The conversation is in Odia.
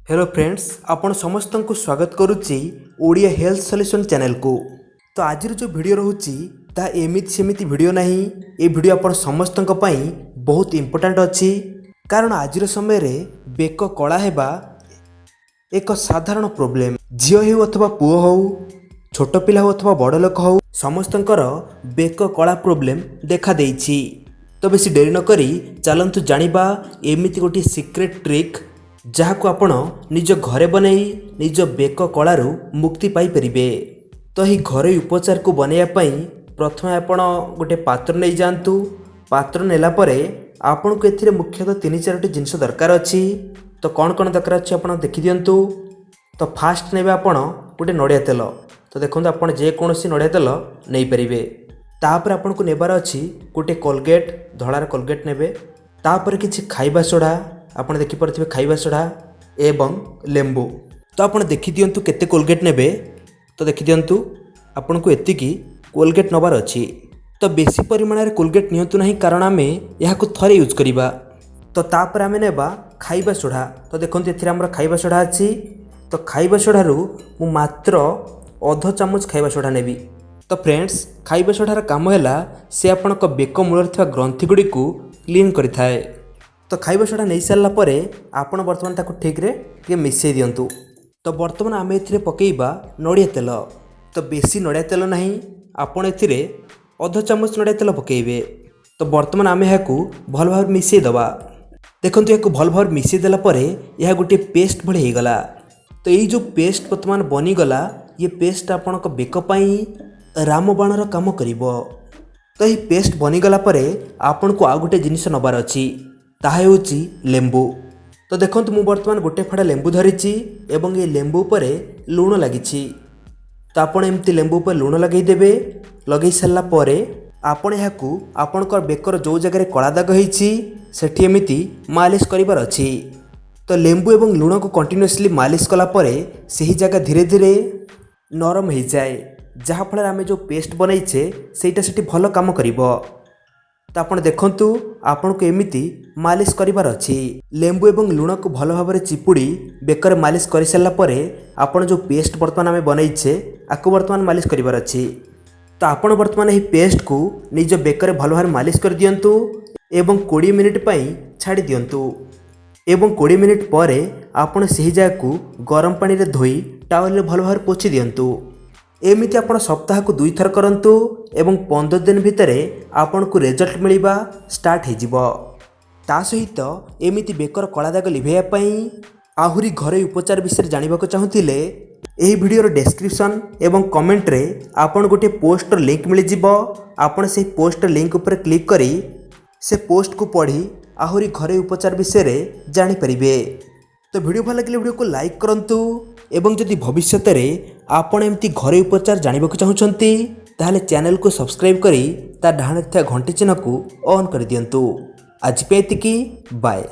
ହ୍ୟାଲୋ ଫ୍ରେଣ୍ଡସ୍, ଆପଣ ସମସ୍ତଙ୍କୁ ସ୍ୱାଗତ କରୁଛି ଓଡ଼ିଆ ହେଲ୍ଥ ସଲ୍ୟୁସନ୍ ଚ୍ୟାନେଲକୁ। ତ ଆଜିର ଯେଉଁ ଭିଡ଼ିଓ ରହୁଛି, ତାହା ଏମିତି ସେମିତି ଭିଡ଼ିଓ ନାହିଁ। ଏ ଭିଡ଼ିଓ ଆପଣ ସମସ୍ତଙ୍କ ପାଇଁ ବହୁତ ଇମ୍ପୋର୍ଟାଣ୍ଟ ଅଛି, କାରଣ ଆଜିର ସମୟରେ ବେକ କଳା ହେବା ଏକ ସାଧାରଣ ପ୍ରୋବ୍ଲେମ୍। ଝିଅ ହେଉ ଅଥବା ପୁଅ ହେଉ, ଛୋଟ ପିଲା ହେଉ ଅଥବା ବଡ଼ ଲୋକ ହେଉ, ସମସ୍ତଙ୍କର ବେକ କଳା ପ୍ରୋବ୍ଲେମ୍ ଦେଖାଦେଇଛି। ତ ବେଶୀ ଡେରି ନକରି ଚାଲନ୍ତୁ ଜାଣିବା ଏମିତି ଗୋଟିଏ ସିକ୍ରେଟ୍ ଟ୍ରିକ୍, ଯାହାକୁ ଆପଣ ନିଜ ଘରେ ବନେଇ ନିଜ ବେକ କଳାରୁ ମୁକ୍ତି ପାଇପାରିବେ। ତ ଏହି ଘରୋଇ ଉପଚାରକୁ ବନେଇବା ପାଇଁ ପ୍ରଥମେ ଆପଣ ଗୋଟେ ପାତ୍ର ନେଇଯାଆନ୍ତୁ। ପାତ୍ର ନେଲା ପରେ ଆପଣଙ୍କୁ ଏଥିରେ ମୁଖ୍ୟତଃ ତିନି ଚାରୋଟି ଜିନିଷ ଦରକାର ଅଛି। ତ କ'ଣ କ'ଣ ଦରକାର ଅଛି, ଆପଣ ଦେଖିଦିଅନ୍ତୁ। ତ ଫାଷ୍ଟ ନେବେ ଆପଣ ଗୋଟେ ନଡ଼ିଆ ତେଲ। ତ ଦେଖନ୍ତୁ, ଆପଣ ଯେକୌଣସି ନଡ଼ିଆ ତେଲ ନେଇପାରିବେ। ତାପରେ ଆପଣଙ୍କୁ ନେବାର ଅଛି ଗୋଟେ କୋଲଗେଟ୍, ଧଳାର କୋଲଗେଟ୍ ନେବେ। ତାପରେ କିଛି ଖାଇବା ସୋଢ଼ା, ଆପଣ ଦେଖିପାରୁଥିବେ ଖାଇବା ସୋଢ଼ା ଏବଂ ଲେମ୍ବୁ। ତ ଆପଣ ଦେଖିଦିଅନ୍ତୁ କେତେ କୋଲଗେଟ୍ ନେବେ। ତ ଦେଖିଦିଅନ୍ତୁ, ଆପଣଙ୍କୁ ଏତିକି କୋଲଗେଟ୍ ନେବାର ଅଛି। ତ ବେଶୀ ପରିମାଣରେ କୋଲଗେଟ୍ ନିଅନ୍ତୁ ନାହିଁ, କାରଣ ଆମେ ଏହାକୁ ଥରେ ୟୁଜ୍ କରିବା। ତ ତାପରେ ଆମେ ନେବା ଖାଇବା ସୋଢ଼ା। ତ ଦେଖନ୍ତୁ, ଏଥିରେ ଆମର ଖାଇବା ସୋଢ଼ା ଅଛି। ତ ଖାଇବା ସୋଢ଼ାରୁ ମୁଁ ମାତ୍ର ଅଧ ଚାମଚ ଖାଇବା ସୋଢ଼ା ନେବି। ତ ଫ୍ରେଣ୍ଡସ୍, ଖାଇବା ସୋଢ଼ାର କାମ ହେଲା ସେ ଆପଣଙ୍କ ବେକ ମୂଳରେ ଥିବା ଗ୍ରନ୍ଥି ଗୁଡ଼ିକୁ କ୍ଲିନ୍ କରିଥାଏ। ତ ଖାଇବା ସୋଢ଼ା ନେଇସାରିଲା ପରେ ଆପଣ ବର୍ତ୍ତମାନ ତାକୁ ଠିକ୍ରେ ଟିକେ ମିଶାଇ ଦିଅନ୍ତୁ। ତ ବର୍ତ୍ତମାନ ଆମେ ଏଥିରେ ପକାଇବା ନଡ଼ିଆ ତେଲ। ତ ବେଶୀ ନଡ଼ିଆ ତେଲ ନାହିଁ, ଆପଣ ଏଥିରେ ଅଧ ଚାମଚ ନଡ଼ିଆ ତେଲ ପକାଇବେ। ତ ବର୍ତ୍ତମାନ ଆମେ ଏହାକୁ ଭଲ ଭାବରେ ମିଶାଇ ଦେବା। ଦେଖନ୍ତୁ, ଏହାକୁ ଭଲ ଭାବରେ ମିଶାଇ ଦେଲା ପରେ ଏହା ଗୋଟିଏ ପେଷ୍ଟ ଭଳି ହେଇଗଲା। ତ ଏଇ ଯେଉଁ ପେଷ୍ଟ ବର୍ତ୍ତମାନ ବନିଗଲା, ଇଏ ପେଷ୍ଟ ଆପଣଙ୍କ ବେକ ପାଇଁ ରାମବାଣର କାମ କରିବ। ତ ଏହି ପେଷ୍ଟ ବନିଗଲା ପରେ ଆପଣଙ୍କୁ ଆଉ ଗୋଟେ ଜିନିଷ ନେବାର ଅଛି, ତାହା ହେଉଛି ଲେମ୍ବୁ। ତ ଦେଖନ୍ତୁ, ମୁଁ ବର୍ତ୍ତମାନ ଗୋଟେ ଫାଡ଼ା ଲେମ୍ବୁ ଧରିଛି ଏବଂ ଏ ଲେମ୍ବୁ ଉପରେ ଲୁଣ ଲାଗିଛି। ତ ଆପଣ ଏମିତି ଲେମ୍ବୁ ଉପରେ ଲୁଣ ଲଗାଇଦେବେ। ଲଗାଇ ସାରିଲା ପରେ ଆପଣ ଏହାକୁ ଆପଣଙ୍କ ବେକର ଯେଉଁ ଜାଗାରେ କଳା ଦାଗ ହେଇଛି, ସେଠି ଏମିତି ମାଲିସ କରିବାର ଅଛି। ତ ଲେମ୍ବୁ ଏବଂ ଲୁଣକୁ କଣ୍ଟିନ୍ୟୁଅସଲି ମାଲିସ କଲା ପରେ ସେହି ଜାଗା ଧୀରେ ଧୀରେ ନରମ ହେଇଯାଏ, ଯାହାଫଳରେ ଆମେ ଯେଉଁ ପେଷ୍ଟ ବନେଇଛେ, ସେଇଟା ସେଠି ଭଲ କାମ କରିବ। ତ ଆପଣ ଦେଖନ୍ତୁ, ଆପଣଙ୍କୁ ଏମିତି ମାଲିସ କରିବାର ଅଛି। ଲେମ୍ବୁ ଏବଂ ଲୁଣକୁ ଭଲ ଭାବରେ ଚିପୁଡ଼ି ବେକରେ ମାଲିସ କରିସାରିଲା ପରେ ଆପଣ ଯେଉଁ ପେଷ୍ଟ ବର୍ତ୍ତମାନ ଆମେ ବନେଇଛେ, ଆକୁ ବର୍ତ୍ତମାନ ମାଲିସ କରିବାର ଅଛି। ତ ଆପଣ ବର୍ତ୍ତମାନ ଏହି ପେଷ୍ଟକୁ ନିଜ ବେକରେ ଭଲ ଭାବରେ ମାଲିସ କରିଦିଅନ୍ତୁ ଏବଂ 20 ମିନିଟ୍ ପାଇଁ ଛାଡ଼ି ଦିଅନ୍ତୁ ଏବଂ 20 ମିନିଟ୍ ପରେ ଆପଣ ସେହି ଜାଗାକୁ ଗରମ ପାଣିରେ ଧୋଇ ଟାୱେଲରେ ଭଲ ଭାବରେ ପୋଛି ଦିଅନ୍ତୁ। ଏମିତି ଆପଣ ସପ୍ତାହକୁ ଦୁଇଥର କରନ୍ତୁ ଏବଂ 15 ଦିନ ଭିତରେ ଆପଣଙ୍କୁ ରେଜଲ୍ଟ ମିଳିବା ଷ୍ଟାର୍ଟ ହେଇଯିବ। ତା ସହିତ ଏମିତି ବେକର କଳା ଦାଗ ଲିଭାଇବା ପାଇଁ ଆହୁରି ଘରୋଇ ଉପଚାର ବିଷୟରେ ଜାଣିବାକୁ ଚାହୁଁଥିଲେ, ଏହି ଭିଡ଼ିଓର ଡେସ୍କ୍ରିପସନ୍ ଏବଂ କମେଣ୍ଟରେ ଆପଣ ଗୋଟିଏ ପୋଷ୍ଟର ଲିଙ୍କ୍ ମିଳିଯିବ। ଆପଣ ସେହି ପୋଷ୍ଟର ଲିଙ୍କ୍ ଉପରେ କ୍ଲିକ୍ କରି ସେ ପୋଷ୍ଟକୁ ପଢ଼ି ଆହୁରି ଘରୋଇ ଉପଚାର ବିଷୟରେ ଜାଣିପାରିବେ। ତ ଭିଡ଼ିଓ ଭଲ ଲାଗିଲେ ଭିଡ଼ିଓକୁ ଲାଇକ୍ କରନ୍ତୁ ଏବଂ ଯଦି ଭବିଷ୍ୟତରେ ଆପଣ ଏମିତି ଘରୋଇ ଉପଚାର ଜାଣିବାକୁ ଚାହୁଁଛନ୍ତି, ତାହେଲେ ଚ୍ୟାନେଲକୁ ସବସ୍କ୍ରାଇବ୍ କରି ତା ଡାହାଣରେ ଥିବା ଘଣ୍ଟି ଚିହ୍ନକୁ ଅନ୍ କରିଦିଅନ୍ତୁ। ଆଜି ପାଇଁ ଏତିକି, ବାଏ।